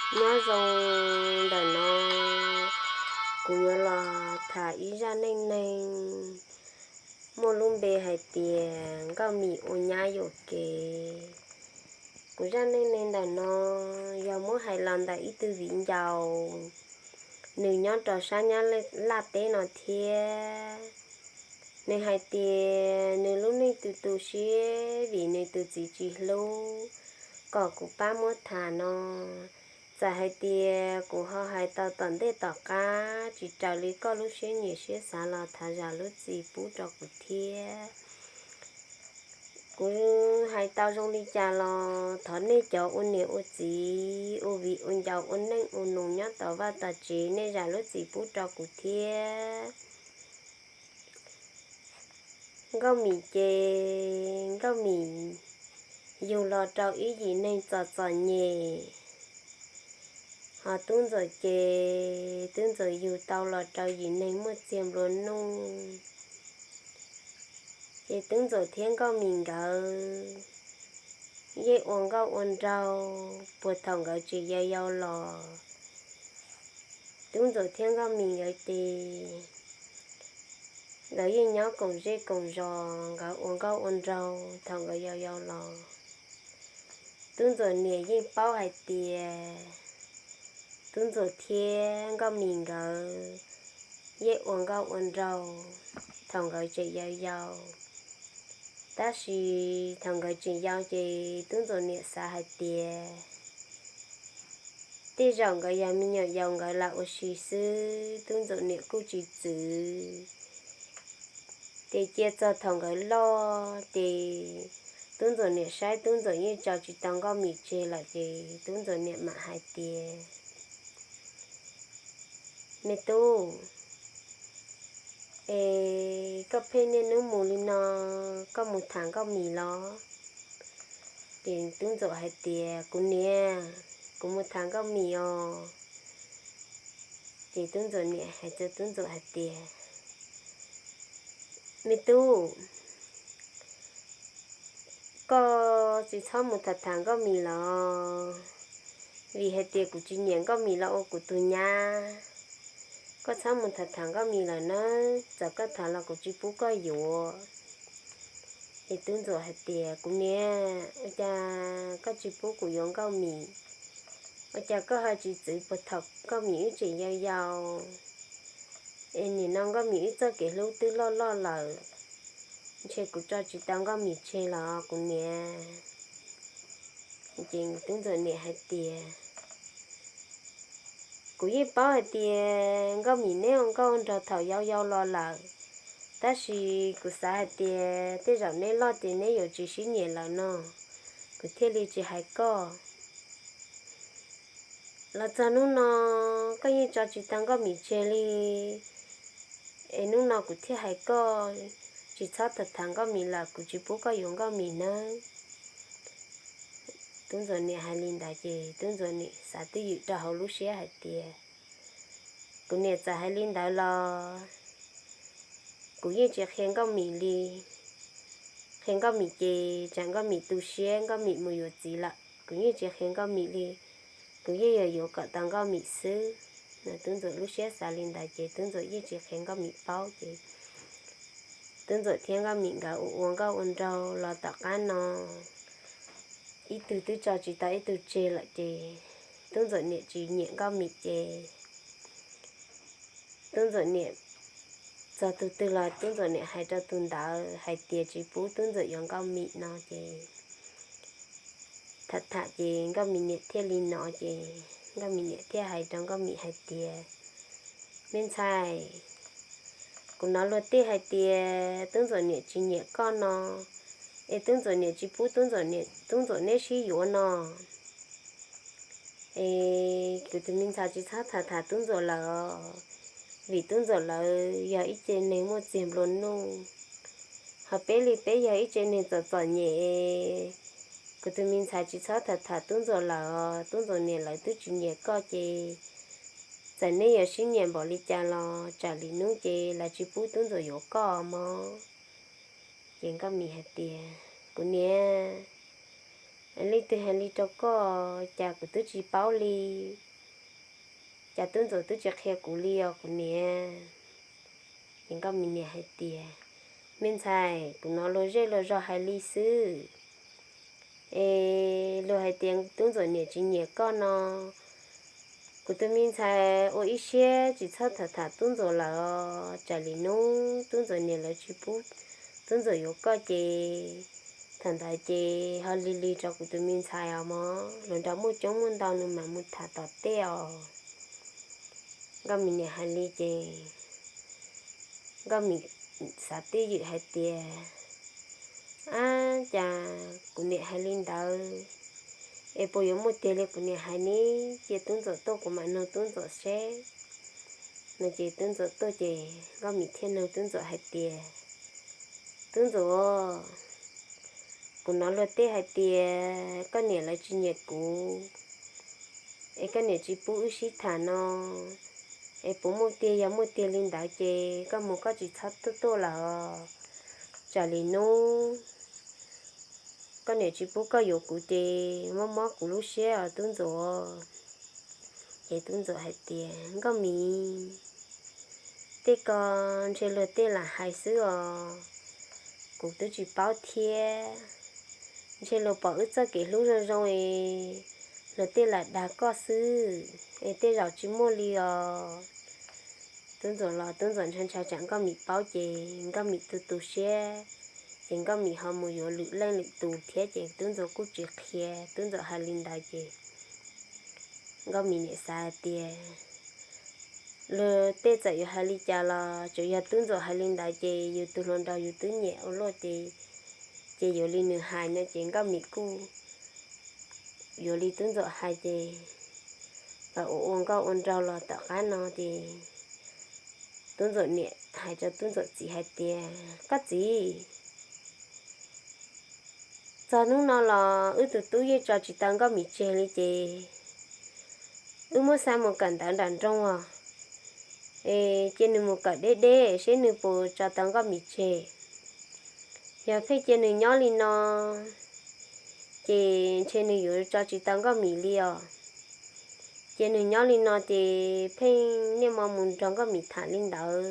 Nyob zoo, ntawm no kuv yuav los tham ib zaj neej neeg muaj lub npe hais tias Nkauj Mim ua nyab yuam kev. Kuv zaj neej neeg ntawm no yog muab hais los ntawm ib tug viv ncaus, nws nyob rau sab Nyab Laj teb no thiab. Nws hais tias nws lub neej tu tu siab vim nws tus txiv tsis hlub, kom kuv pab muab tham no. Txawm hais tias kuv ho hais tau tom ntej tom qab tsis raws li koj lub siab nyiam siab xav los thov zam lub txim pub rau kuv thiab. Kuv hais tau zoo li cas los thov nej cov ua niam ua txiv, ua viv ua ncaus, ua neej ua nus nyob tom vaj tom tsev nej zam lub txim pub rau kuv thiab. Nkauj Mim ces Nkauj Mim yug los rau ib yim neeg txom txom nyem, ho Tub Ntxawm ces Tub Ntxawm yug tau los rau yim neeg muaj txiag nplua nuj. Ces Tub Ntxawm thiab Nkauj Mim nkawd yeej ua nkauj ua nraug puag thaum nkawd tseem yau yau los. Tub Ntxawm thiab Nkauj Mim nkawd ces nkawd yeej nyob koom zej koom zos, nkawd ua nkauj ua nraug thaum nkawd yau yau los. Tub Ntxawm niam yeej paub hais tias Tub Ntxawm thiab Nkauj Mim nkawd yeej ua nkauj ua nraug thaum nkawd tseem yau yau. Tab sis thaum nkawd tseem yau ces Tub Ntxawm niam xav hais tias tej zaum nkawd yog me nyuam yaus nkawd lam ua si xwb, Tub Ntxawm niam kuj tsis txwv. Ces cia txog thaum nkawd loj ces Tub Ntxawm niam saib Tub Ntxawm yeej tso tsis tau Nkauj Mim tseg lawm ces Tub Ntxawm niam mam hais tias, Me tub, es koj pheej niaj hnub mus li no, koj mus tham Nkauj Mim los? Ces Tub Ntxawm hais tias, Kuv niam, kuv mus tham Nkauj Mim os. Ces Tub Ntxawm niam hais rau Tub Ntxawm hais tias, Me tub, koj tsis txhob mus tham tham Nkauj Mim los, vim hais tias kuv tsis nyiam Nkauj Mim los ua kuv tus nyab. Koj txhob mus tham tham Nkauj Mim lawm nawb, txawm koj tham los kuv tsis pub koj yuav. Ces Tub Ntxawm hais tias, Kuv niam, ua cas koj tsis pub kuv yuav Nkauj Mim? Ua cas koj ho tsis txwv puag thaum Nkauj Mim wb tseem yau yau? Es nim no Nkauj Mim wb txoj kev hlub twb loj loj lawm, ntshe kuv tso tsis tau Nkauj Mim tseg los kuv niam. Ces Tub Ntxawm niam hais tias, Kuv yeej paub hais tias Nkauj Mim neb ua nkauj nraug thaum yau yau los lawm, tab sis kuv xav hais tias tej zaum neb loj ces neb yuav tsis sib nyiam lawm no, kuv thiaj li tsis hais koj. Los txog hnub no koj yeej tso tsis tau Nkauj Mim tseg li, es hnub no kuv thiaj hais koj, tsis txhob tham tham Nkauj Mim lawm, kuv tsis pub koj yuav Nkauj Mim nawb. Tub Ntxawm niam hais li ntawd ces Tub Ntxawm niam xav twj ywm rau hauv lub siab hais tias, Kuv niam txawm hais li ntawd los kuv yeej tsis qhia Nkauj Mim li. Qhia Nkauj Mim ces tsam Nkauj Mim tu siab Nkauj Mim mus yuav txiv lawm, kuv yeej tsis qhia Nkauj Mim li. Kuv yeej yuav yuav kom tau Nkauj Mim xwb. Tub Ntxawm lub siab xav li ntawd ces Tub Ntxawm yeej tsis qhia Nkauj Mim paub ces Tub Ntxawm thiab Nkauj Mim nkawd ua ua nkauj ua nraug los tom qab no ib tug twb tso tsis tau ib tug tseg lawm ces Tub Ntxawm niam tsis nyiam Nkauj Mim ces Tub Ntxawm niam txog tus twg los Tub Ntxawm niam hais rau tus ntawd hais tias tsis pub Tub Ntxawm yuav Nkauj Mim no ces tham tham ces Nkauj Mim niam thiaj li hnov ces Nkauj Mim niam thiaj hais rau Nkauj Mim hais tias, Me ntxhais, kuv hnov luag tej hais tias Tub Ntxawm niam tsis nyiam koj no, es Tub Ntxawm niam tsis pub Tub Ntxawm niam, Tub Ntxawm neb sib yuav no. Es kuv tus me ntxhais tsis txhob tham tham Tub Ntxawm lawm, vim Tub Ntxawm lawv yog ib tse neeg muaj txiag nplua nuj, ho peb li peb yog ib tse neeg txom txom nyem. Kuv tus me ntxhais tsis txhob tham tham Tub Ntxawm lawm, Tub Ntxawm niam lawv twb tsis nyiam koj ces txawm neb yuav sib nyiam npaum li cas los tsam lwm hnub ces lawv tsis pub Tub Ntxawm yuav koj mog. Ces Nkauj Mim hais tias, Kuv niam, Leej twg hais li rau koj? Cas kuv twb tsis paub li, cas tub ntxawm twb tsis qhia kuv li os kuv niam. Ces Nkauj Mim niam hais tias, me ntxhais, kuv hnov luag zej luag zog hais li xwb, es luag hais tias tub ntxawm niam tsis nyiam koj no. Kuv tus me ntxhais ua ib siab tsis txhob tham tham tub ntxawm lawm, tsam li hnub tub ntxawm niam lawv tsis pub tub ntxawm yuav koj ces thaum ntawd ces ho lig lig rau kuv tus me ntxhais os mog, los nrog muaj coob muaj ntau nws mam mus tham tom tej os. Nkauj Mim niam hais li ces Nkauj Mim xav twj ywm hais tias, ab, cas kuv niam hais li ntawd, es puas yuav muaj tiag li kuv niam hais ne? Cia tub ntxawm tuaj kuv mam nug tub ntxawm seb. No ces tub ntxawm tuaj ces Nkauj Mim thiaj nug tub ntxawm hais tias, tub ntxawm, kuv hnov luag tej hais tias koj niam lawv tsis nyiam kuv, es koj niam tsis pub wb sib tham no, es puas muaj tiag? Yog muaj tiag li ntawd ces koj mus koj tsis txhob tuaj tuaj lawm, tsam li hnub koj niam tsis pub koj yuav kuv ces mob mob kuv lub siab os tub ntxawm. Ces tub ntxawm hais tias, Nkauj Mim, tej ko ntshe luag tej lam hais xwb os, kuv twb tsis paub thiab. Ntshe luag pom wb txoj kev hlub zoo zoo es luag tej lam dag koj xwb, es tej zaum tsis muaj li os. Tub ntxawm los tub ntxawm ntshai ntshai tsam Nkauj Mim paub ces Nkauj Mim tu tu siab, ces Nkauj Mim ho mus yuav lwm leej lwm tus thiab ces tub ntxawm kuj tsis qhia. Tub ntxawm hais li ntawd ces Nkauj Mim niam xav hais tias, luag tej txawm yuav hais li cas los tsuas yog tub ntxawm hais li ntawd ces yus tus hluas nraug yus twb nyiam ua luaj ces, ces yuav li nws hais no ces Nkauj Mim kuj yuav li tub ntxawm hais ces los ua ua nkauj ua nraug los tom qab no ces tub ntxawm niam hais rau tub ntxawm txiv hais tias, koj txiv, txog hnub no los wb tus tub yeej tso tsis tau Nkauj Mim tseg li ces wb muab xa mus kawm ntawv nram nroog os, es cia nws mus kawm deb deb seb nws puas tso tau Nkauj Mim tseg. Yog pheej cia nws nyob li no ces ntshe nws yuav tso tsis tau Nkauj Mim li os. Cia nws nyob li no ces pheej niaj hmo mus nrog Nkauj Mim tham li ntawd,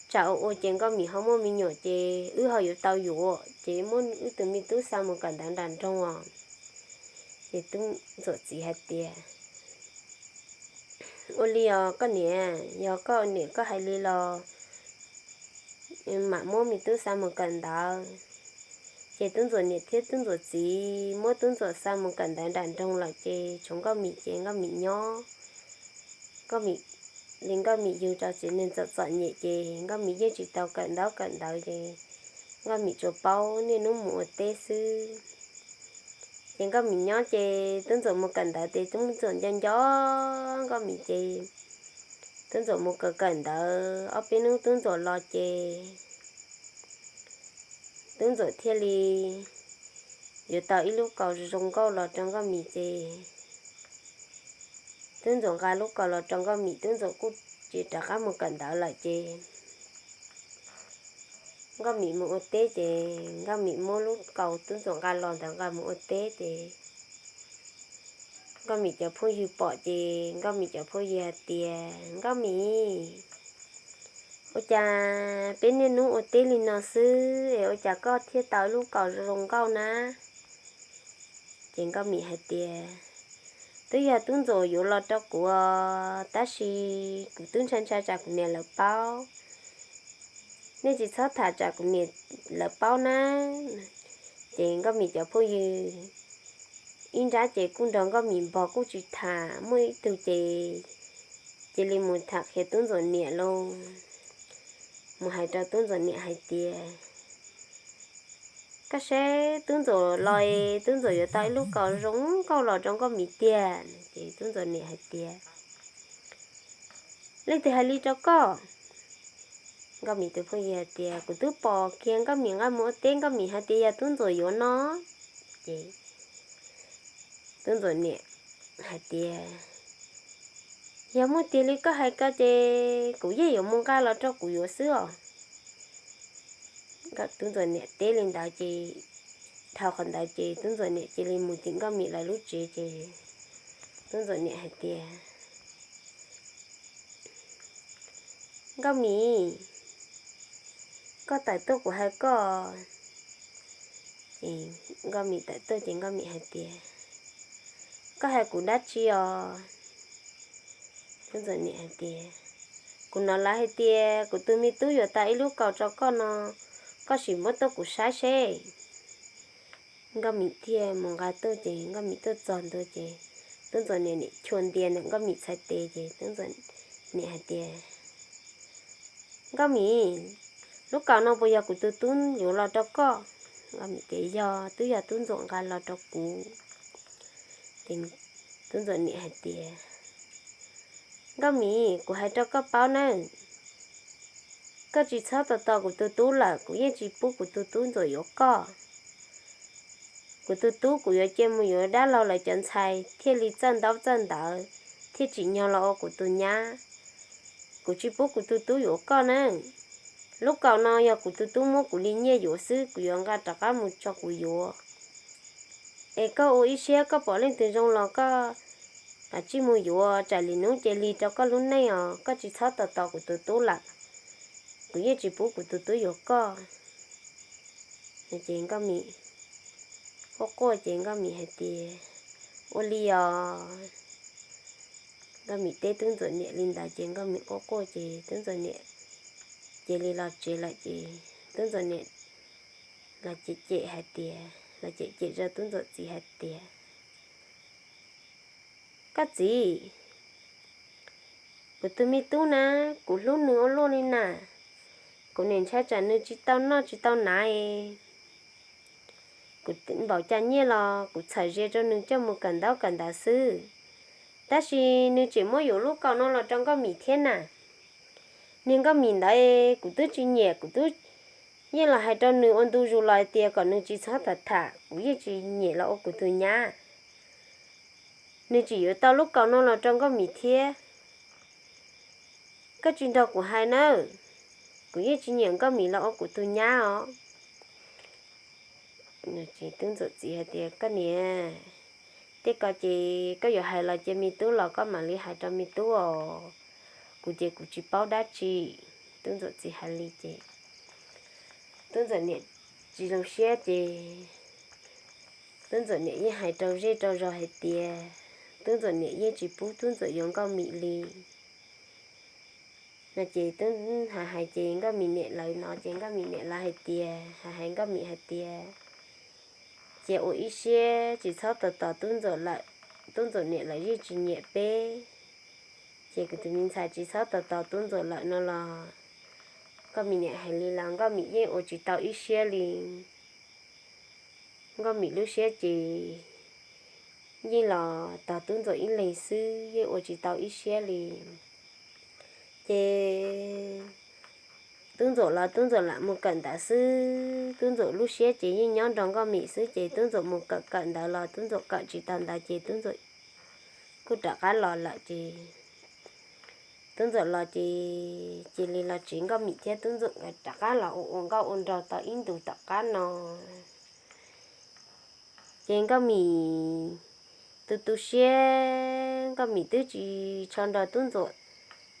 tsam ua ua ces Nkauj Mim ho muaj me nyuam ces wb ho yuav tau yuav ces muab wb tus me tub xa mus kawm ntawv nram nroog os. Ces tub ntxawm txiv hais tias, ua li os koj niam, yog koj niam koj hais li los mam muab me tub xa mus kawm ntawv. Ces tub ntxawm niam thiab tub ntxawm txiv muab tub ntxawm xa mus kawm ntawv nram nroog lawm ces tshuav Nkauj Mim ces Nkauj Mim nyob. Nkauj Mim, li Nkauj Mim yug rau txiv neej txom txom nyem ces Nkauj Mim yeej tsis tau kawm ntaub kawm ntawv ces Nkauj Mim tsuas paub niaj hnub mus ua teb xwb. Ces Nkauj Mim nyob ces tub ntxawm mus kawm ntawv ces tub ntxawm nco nco Nkauj Mim ces tub ntxawm mus kawm kawm ntawv ob peb hnub tub ntxawm los ces tub ntxawm thiaj li yuav tau ib lub kaus zoo nkauj los rau Nkauj Mim ces tub ntxawm nqa lub kaus los rau Nkauj Mim, tub ntxawm kuj tsis rov qab mus kawm ntawv lawm ces Nkauj Mim mus ua teb ces Nkauj Mim muab lub kaus tub ntxawm nqa los ntawd nqa mus ua teb ces Nkauj Mim cov phooj ywg pom ces Nkauj Mim cov phooj ywg hais tias, Nkauj Mim, ua cas peb niaj hnub ua teb li no xwb es ua cas koj thiaj tau ib lub kaus zoo zoo nkauj na? Ces Nkauj Mim hais tias, twb yog tub ntxawm yuav los rau kuv, tab sis kuv twb ntshai ntshai tsam kuv niam lawv paub. Nej tsis txhob tham tsam kuv niam lawv paub na. Ces Nkauj Mim cov phooj ywg ib nrab ces kuj nrog Nkauj Mim npog kuj tsis tham, muaj ib tug ces cia li mus tham qhia tub ntxawm niam lauj, mus hais rau tub ntxawm niam hais tias, koj saib tub ntxawm los es tub ntxawm yuav tau ib lub kaus zoo nkauj los rau Nkauj Mim tiag. Ces tub ntxawm niam hais tias, leej twg hais li rau koj? Nkauj Mim tus phooj ywg hais tias, kuv twb pom kiag Nkauj Mim nqa mus ua teb, Nkauj Mim hais tias yog tub ntxawm yuav no. Ces tub ntxawm niam hais tias, yog muaj tiag li koj hais ko ces kuv yeej yuav mus nqa los rau kuv yuav xwb os. Tub ntxawm niam teb li ntawd ces Dhau qhov ntawd ces Tub Ntxawm niam cia li mus tim Nkauj Mim lawv lub tsev ces Tub Ntxawm niam hais tias, Nkauj Mim, koj tawm tuaj kuv hais koj. Ces Nkauj Mim tawm tuaj ces Nkauj Mim hais tias, Koj hais kuv dab tsi os? Tub Ntxawm niam hais tias, Kuv hnov lawv hais tias kuv tus me tub yuav tau ib lub kaus rau koj no, koj sim muab tuaj kuv saib seb. Nkauj Mim thiaj mus nqa tuaj ces Nkauj Mim tuaj txog ntua ces Tub Ntxawm niam nim chua ntia ntawm Nkauj Mim txhais tes ces Tub Ntxawm niam hais tias, Nkauj Mim, lub kaus no puas yog kuv tus tub yuav los rau koj? Nkauj Mim tias, Yog, twb yog Tub Ntxawm nqa los rau kuv. Ces Tub Ntxawm niam hais tias, Nkauj Mim, kuv hais rau koj paub nawb, koj tsis txhob tos tos kuv tus tub lawm, kuv yeej tsis pub kuv tus tub Ntxawm yuav koj. Kuv tus tub kuv yuav cia mus yuav dab laug lawv cov ntxhais thiaj li txawj ntaub txawj ntawv, thiaj tsim nyog los ua kuv tus nyab. Kuv tsis pub kuv tus tub yuav koj na. Lub kaus no yog kuv tus tub muab kuv li nyiaj yuav xwb, kuv yuav nqa rov qab mus tso kuv yuav. Es koj ua ib siab, koj pom leej twg zoo los koj tsij mus yuav, tsam li hnub ces lig rau koj lub neej os, koj tsis txhob tos tos kuv tus tub lawm, kuv yeej tsis pub kuv tus tub yuav koj. Ces Nkauj Mim quaj quaj ces Nkauj Mim hais tias, Ua li os. Nkauj Mim teb Tub Ntxawm niam li ntawd ces Nkauj Mim quaj quaj ces Tub Ntxawm niam cia li los tsev lawm ces Tub Ntxawm niam los cem cem hais tias, los cem cem rau Tub Ntxawm txiv hais tias, Koj txiv, kuv tus me tub na, kuv hlub nws ua luaj li na. Kuv nim ntshai tsam nws tsis tau noj tsis tau hnav, kuv npaum cas nyiaj los kuv txhawm zia rau nws coj mus kawm ntaub kawm ntawv xwb. Tab sis nws tseem muab yuav lub kaus no los rau Nkauj Mim thiab na. Niag Nkauj Mim ntawd kuv twb tsis nyiam, kuv twb yeej los hais rau nws ua ntu zus los hais tias kom nws tsis txhob tham tham, kuv yeej tsis nyiam los ua kuv tus nyab. Nws tseem yuav tau lub kaus no los rau Nkauj Mim thiab. Koj tsis nrog kuv hais nawb, kuv yeej tsis nyiam Nkauj Mim los ua kuv tus nyab os. Tub Ntxawm txiv hais tias, Koj niam, tej ko ces koj yuav hais los cia me tub los koj mam li hais rau me tub os, kuv ces kuv tsis paub dab tsi. Tub Ntxawm txiv hais li ces Tub Ntxawm niam tsis zoo siab ces Tub Ntxawm niam yeej hais rau zej rau zos hais tias Tub Ntxawm niam yeej tsis pub Tub Ntxawm yuav Nkauj Mim li. No ces Tub hais hais ces Nkauj Mim niam lawv no ces Nkauj Mim niam lawv hais tias, hais hais Nkauj Mim hais tias, Cia ua ib siab tsis txhob tos tos Tub Ntxawm lawm, Tub Ntxawm niam lawv yeej tsis nyiam peb. Ces kuv tus me ntxhais tsis txhob tos tos Tub Ntxawm lawm no los Nkauj Mim niam hais li los Nkauj Mim yeej ua tsis tau ib siab li. Nkauj Mim lub siab ces yeej los tos Tub Ntxawm ib leeg xwb, yeej ua tsis tau ib siab li. Ces Tub Ntxawm los Tub Ntxawm lam mus kawm ntawv xwb, Tub Ntxawm lub siab ces yeej nyob nrog Nkauj Mim xwb, ces Tub Ntxawm mus kawm kawm ntawv los Tub Ntxawm kawm tsis tau ntawv ces Tub Ntxawm kuj rov qab los lawm ces Tub Ntxawm los ces cia li los tsev, Nkauj Mim thiab Tub Ntxawm nkawd rov qab los ua ua nkauj ua nraug tau ib ntus tom qab no. Ces Nkauj Mim tu tu siab, Nkauj Mim twb tsis tshua nrog Tub Ntxawm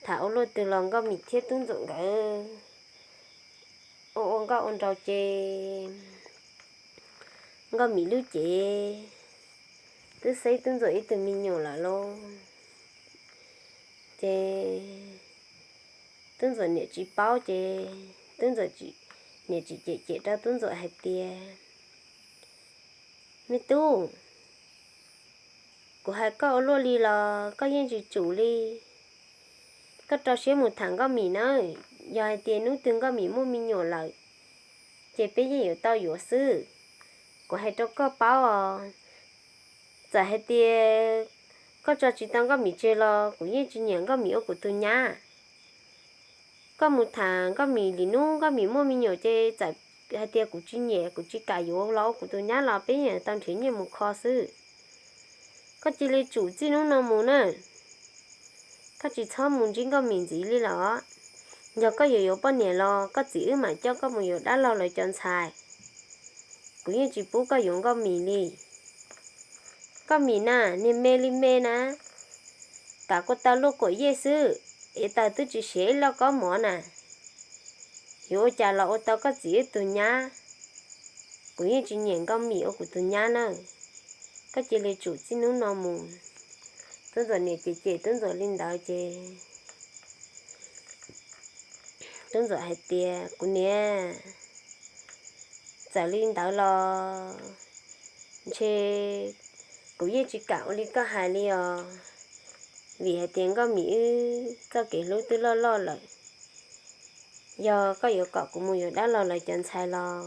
tham ua luaj twg los Nkauj Mim thiab Tub Ntxawm nkawd ua ua nkauj ua nraug ces Nkauj Mim lub cev twb xeb Tub Ntxawm ib tug me nyuam lawm lauj. Ces Tub Ntxawm niam tsis paub ces Tub Ntxawm niam tsis cem cem rau Tub Ntxawm hais tias, Me tub, kuv hais koj ua luaj li los koj yeej tsis tsum li. Koj rau siab mus tham Nkauj Mim nawb, yog hais tias hnub twg Nkauj Mim muaj me nyuam lawm, ces peb yeej yuav tau yuav xwb. Kuv hais rau koj paub os, txawm hais tias koj tso tsis tau Nkauj Mim tseg los kuv yeej tsis nyiam Nkauj Mim ua kuv tus nyab. Koj mus tham Nkauj Mim, lwm hnub Nkauj Mim muaj me nyuam ces txawm hais tias kuv tsis nyiam, kuv tsis kam yuav los ua kuv tus nyab los peb yeej tau nrhiav nyiaj mus kho xwb. Koj cia li tsum txij hnub no mus na. Koj tsis txhob mus ntsib Nkauj Mim ntxiv li los. Yog koj yuav yuav poj niam los koj txiv wb mam coj koj mus yuav dab laug lawv cov ntxhais. Kuv yeej tsis pub koj yuav Nkauj Mim li. Nkauj Mim na, niag me li me na, kav kuj tau luaj kuam yej xwb, es taws twb tsis siav ib lauj kaub mov na. Yuav ua cas los ua tau koj txiv ib tug nyab. Kuv yeej tsis nyiam Nkauj Mim ua kuv tus nyab na. Koj cia li tsum txij hnub no mus. Tub Ntxuam niam cem cem Tub Ntxuam li ntawd ces Tub Ntxuam hais tias, Kuv niam, txawm li ntawd los ntshe kuv yeej tsis kam ua li koj hais li os. Vim hais tias Nkauj Mim wb txoj kev hlub twb loj loj lawm. Yog koj yuav kom kuv mus yuav dab laug lawv cov ntxhais los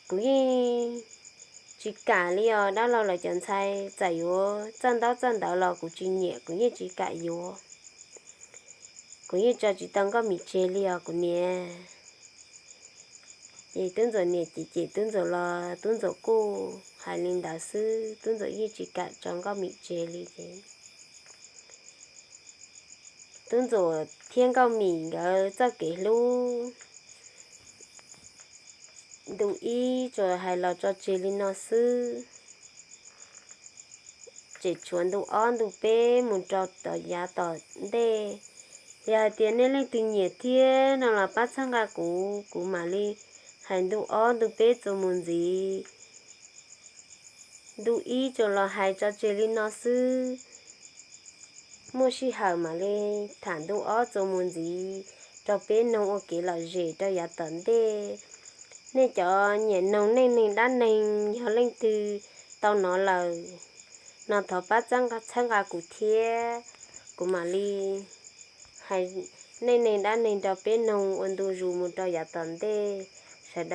kuv yeej tsis kam li os. Dab laug lawv cov ntxhais txawm yuav txawj ntaub txawj ntawv los kuv tsis nyiam, kuv yeej tsis kam yuav. Kuv yeej tso tsis tau Nkauj Mim tseg li os kuv niam. Ces Tub Ntxuam niam cem cem Tub Ntxuam los Tub Ntxuam kuj hais li ntawd xwb, Tub Ntxuam yeej tsis kam tso Nkauj Mim tseg li ces Tub Ntxuam thiab Nkauj Mim nkawd txoj kev hlub ntu ib tsuas hais los tso tseg li no xwb. Tseem tshuav ntu ob ntu peb mus rau tom yav tom ntej. Yog hais tias nej leej twg nyiam thiab no los pab txhawb nqa kuv, kuv mam li hais ntu ob ntu peb txuas mus ntxiv. Ntu ib tsuas los hais tso tseg li no xwb. Muaj sij hawm mam li tham ntu ob txuas mus ntxiv rau peb noog ua kev lom zem rau yav tom ntej. Nej cov nyiam noog neej neeg dab neeg yog leej twg tau hnov lawm no thov pab txhawb nqa kuv thiab, kuv mam li hais neej neeg dab neeg rau peb noog ua ntu zus mus rau yav tom ntej. Sawv daws